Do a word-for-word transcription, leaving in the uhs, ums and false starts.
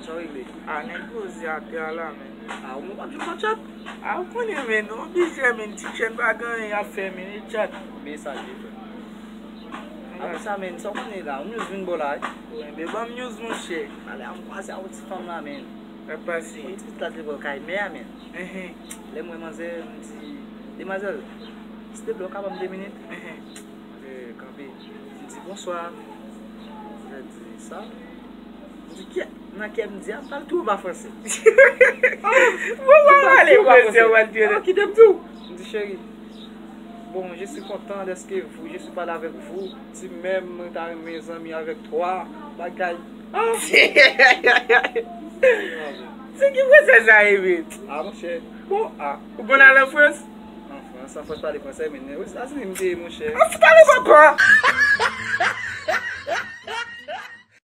Sa w regle? A nèg poze atè a la, men. A ou mwen p ap jwenn nan chat. A ou konnen, men, nou oblije, men, ti chèn pa gen anyen y ap fè, men, e chat. Men sa je frè. Apre sa, men, sa w konnen la, ou mwen vin bò la, wi. Wi, men ban m news, monchè. Ale, a m kwaze a yon ti fanm la, men. Sa pase. Yon ti pitit la te bò kay mè a, men. Enhen. Lè m wè manzè, m di, demwazèl, silvouplè, w ka ban m de minit? Enhen. Manzè kanpe. M di, bonswa. Manzè di sa. M di, kiyè? Nan kè m di, a, m pral tou ba franse. Bon, bon, ale, monchè, w al dire. Kite m tou. M di, cheri, bon, je suis content d'être que vous, je suis parlé avec vous. Ti mèm, mwen ta renmen zanmi avèk twa. Bagay. Ah. Se ki fransè sa ye, men? Ah, monchè. Bon, ah. Ou konn al an Frans? An Frans, an Frans pale fransè, men Ozetazini m te ye, monchè. An fout ale papa!